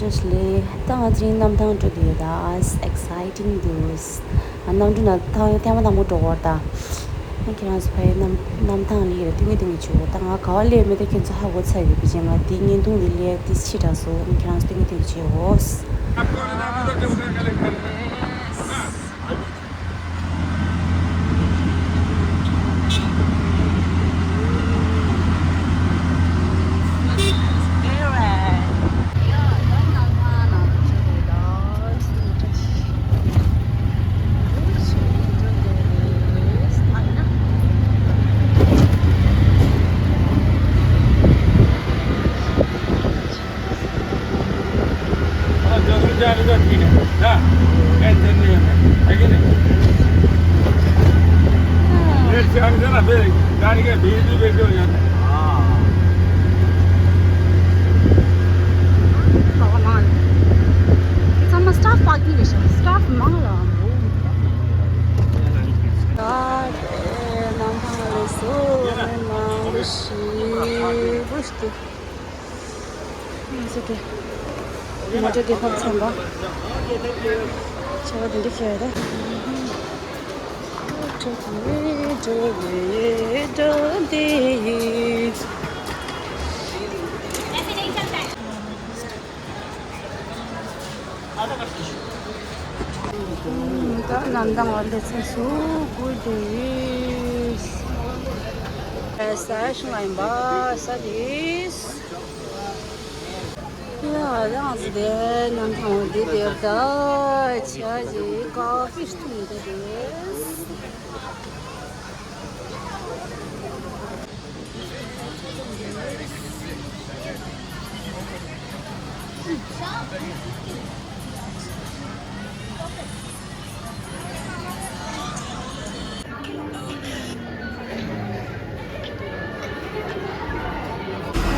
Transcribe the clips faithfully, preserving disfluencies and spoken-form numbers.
ལས་ད་ང་ཚོའི་གནམ་ཐང་འགྲོ་དུས་ད་exciting འདུག་གནམ་གྲུ་ནང་ཐང་ཐེངས་མ་དང་པོ་འགྲོ་བར་ད། ཁྱེད་རང་ཚོ་ཕའི་གནམ་གནམ་ཐང་ལ་ཡོད་ཏིང་ངེ་ཏིང་ངེ་བྱེད་འོ། ད་ང་ག་བ་སླེབས་མེད་ད་ཁྱེད་ཚོ་ཧ་གོ་ཚར་ཡོད་པ་བྱས། ང་འདི་བརྙན་ཐུང་འདི་ལས་ཏིས་ཕྱི་དྲགས་སོ། ཁྱེད་རང་ཚོ་ཏིང་ངེ་ཏིང་ངེ་བྱེད་འོ། ཚང་མ་staff parking རེད་ཤག staff མང་ལ། ད་དེ་གནམ་ཐང་ལ་སླེབས་སོང་། ནང་ལ་ཞེ་པོ་ཞིག་འདུག་ང་ཚོ་དེ་མོ་ཊ་དེ་ཕབ་ཚར་བ། ཆར་པ་དེ་འདྲ་ཁྱེར་ཡོད་རེད། འགྲོ་དེ་འགྲོ་དེ་འགྲོ་དེ། ད་གནམ་ཐང་ལ་སླེབས་ཚར་སོང་། Good day. ས་ཞིང་ལ་ཡིན་པ་ས་དེ། ཡ་ཡང་ཟི་དེ་གནམ་ཐང་འདི་དེར་ད་ཆ་ཞིག་ཀ་ཧྥེ་འཐུང་དེ་དེ།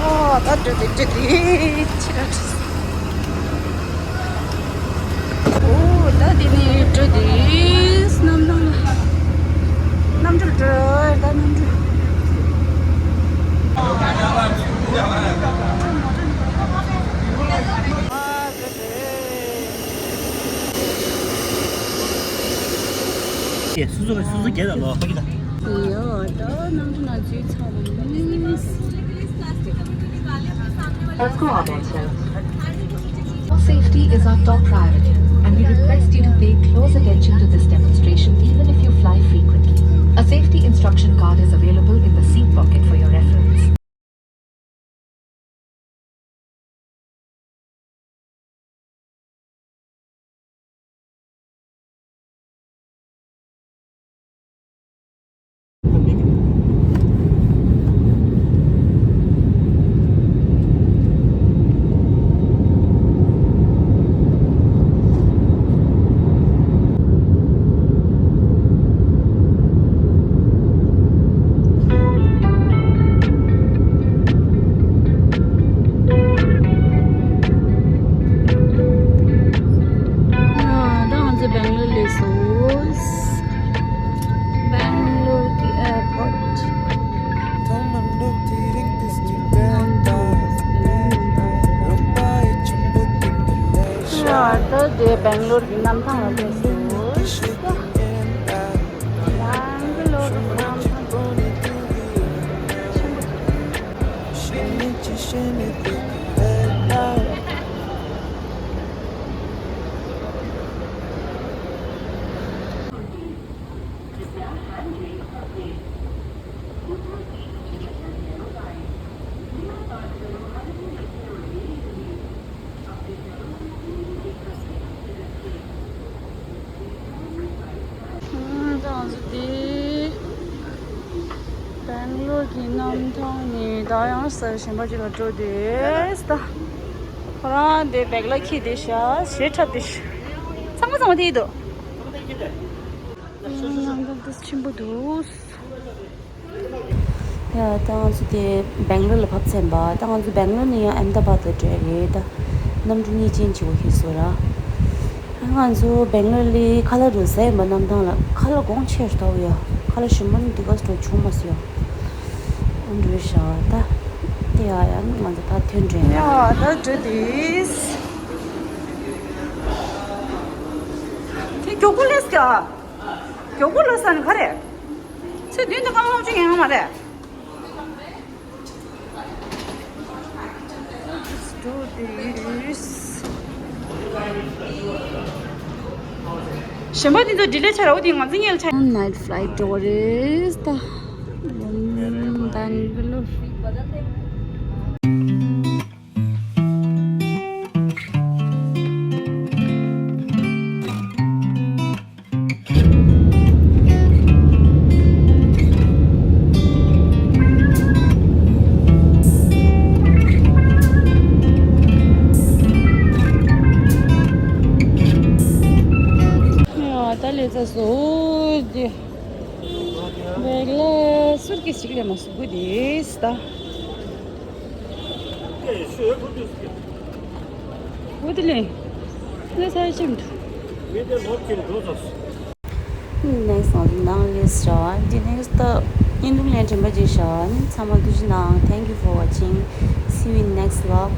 ཨོ་ད་འགྲོ་དེ་འགྲོ་དེ་ཕྱི་ར་འགྲོ། ཨོ་ད་དེ་ནས་འགྲོ་དེ་གནམ་ཐང་ལ། གནམ་གྲུ་འགྲོ་ད་གནམ་གྲུ། ཨ་འགྲོ་དེ། སུ་སུ་སུ་སུ་རྒྱལ་ལ་ལོ། ཡོ་ད་གནམ་གྲུ་ནང་འཛུལ་ཚར་བ་ཡིན། Safety is our top priority, and we request you to pay close attention to this demonstration even if you fly frequently. A safety instruction card is available in the seat pocket for your reference. ད་ང་ཚོ་སྦེང་ལོར་སླེབས་སོང་། སྦེང་ལོར་གྱི་ཨེར་པོར་ཊི། ཡ་ད་དེ་སྦེང་ལོར་གྱི་གནམ་ཐང་ལ་སླེབས་སོང་། སྦེང་ལོར་གྱི་གནམ་ཐང་ཆེན་པོ། ཨང་། ད་ང་ཚོ་འདི་སྦེང་ལོར་གྱི་གནམ་ཐང་ནས་ད་ཡང་ས་གཞན་པ་ཅིག་ལ་འགྲོ་བསྡད་ཡོད་ད། ཁོ་རང་དེ་བེག་ལ་འཁྱེར་བསྡད་ཤག་ཞེ་དྲག་བསྡད་ཤག་ཚང་མ་ཚང་མ་དེ་ཡིན་འདུག་གནམ་ཐང་དེ་ཆེན་པོ་འདུག་ཡ་ད་ང་ཚོ་དེ་སྦེང་ལོར་ལ་བབས་ཚར་བ། ད་ང་ཚོ་སྦེང་ལོར་ནས་ཡང་ཨེམ་ད་བཱད་ལ་འགྲོ་ཡ་རེད་ད། གནམ་གྲུ་གཉིས་ཅན་བྱེད་དགོས་ཤེས་སོ་ར། ང་ཚོ་སྦེང་ལོར་ལ་ཁ་ལག་འགྲོ་ས་ཡིན་པ། གནམ་ཐང་ལ་ཁ་ལག་གོང་ཆེ་ཞིག་འདུག་ཡ། ཁ་ལག་ཞིམ་པོ་ནི་དེ་ག་སུ་འགྲོ་བྱུང་མ་སོང་ཡ། འགྲོ་ཤག་ད། དེ་ཡ་ཡ་ང་ཚོ་ད་ཐོན་འགྲོ་ཡ། ཡ་ད་འགྲོ་དེས། མགྱོགས་པོ་སླེབས་ཀྱི། མགྱོགས་པོ་སླེབས་ས་ནི་ག་རེད། ཚེ་བདུན་དང་སྐར་མ་ལྔ་བཅུ་ཡན་ལ་མ་རེད། Let's do this. གཞན་པ་དེ་ཚོ་delay ཆགས་ར། འོ་དེ་ང་ཚོ་སྔོན་ལ་ཆགས། Night flight འགྲོ་གི་རེད་ད། London Bangalore. ཡ་ད་ལས་ཚ་སོ་དེ། བེག་ལ་སུར་ཀེ་ཞིག་ལས་མ་སུ་གུ་དེ་སི་ད། འོ་དེ་ལས། ལས་ཚ་ཞིམ་དུ། Next ང་ཚོ་ནང་ལས་བྱ་བ་འདི་next ད་བརྙན་ཐུང་ལས་དྲན་པ་ཅིག་བྱ་བ་ནི་ཚང་མ་ཐུགས་རྗེ་གནང་། Thank you for watching. See you in next vlog.